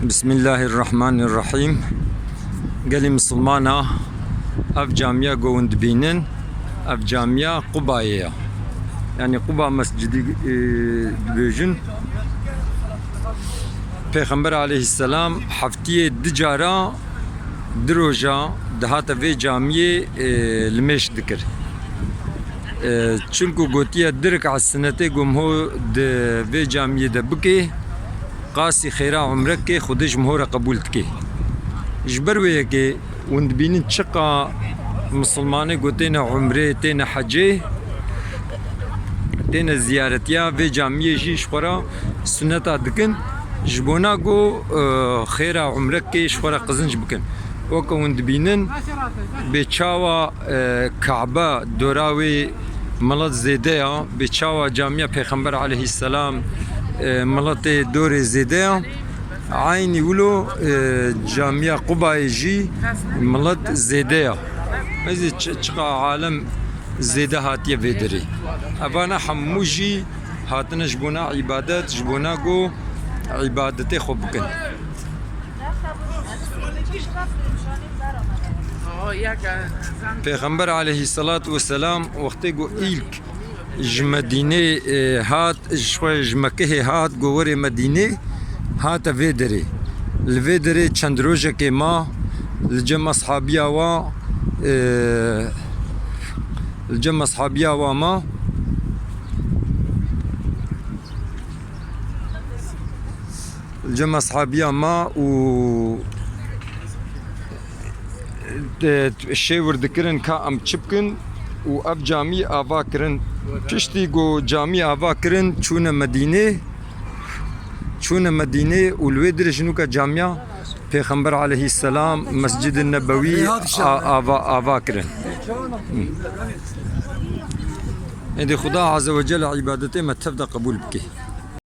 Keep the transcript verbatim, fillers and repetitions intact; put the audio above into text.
Bismillahirrahmanirrahîm. Gelî misilmana, ev camiya ku hûn dibînin, ev camiya Qubayê ye. Yanî Quba Mescidî, e, dibêjin. Pêxember aleyhisselam heftiyê du cara, du roja dihate vê camiyê, e, limêj dikir. E, çunku gotiye du rekat sinetê ku miho di vê camiyê de bikê, qasî xêra umre kê, Xwedê ji miho re qebûl dikê. Ji ber wê yekê hûn dibînin çiqa misilmanê ku têne umrê, têne hecê, têne ziyaretiya vê camiyê jî ji xwe re suneta dikin, ji bona ku, e, xêra umre kê ji xwe re qizinc bikin. Weke hûn dibînin, bê çawa, e, Kabe dora wê milet zêde ya, bê çawa camiya Pêxember aleyhisselam, e, miletê dorê zêde ya, eynî wilo, e, camiya Qubayê jî milet zêde ya. Ez ê çi-, çiqa alem zêde hatiye vê derê. Evana hemû jî hatine ji bona îbadet, ji bona ku îbadetê xwe bikin. Pêxember aleyhisselatu vesselam wextê ku îlk ji Medînê, e, hat, ji xwe ji Mekehê hat, ku werê Medînê, hate vê derê. Li vê derê çend rojekê ma, li cem eshabiya wa, e, li cem eshabiya wa ma. Li cem eshabiya ma û, e, şêwir dikirin ka em çi bikin û ev camî ava kirin. Piştî ku camî ava kirin, çûne Medînê. Çûne Medînê û li wê dirê ji nûka camiya Pêxember aleyhisselam, Mescid-i Nebewî a-, ava, ava kirin. Êdî Xuda Azze ve Celle îbadetê me tev de qebûl bike.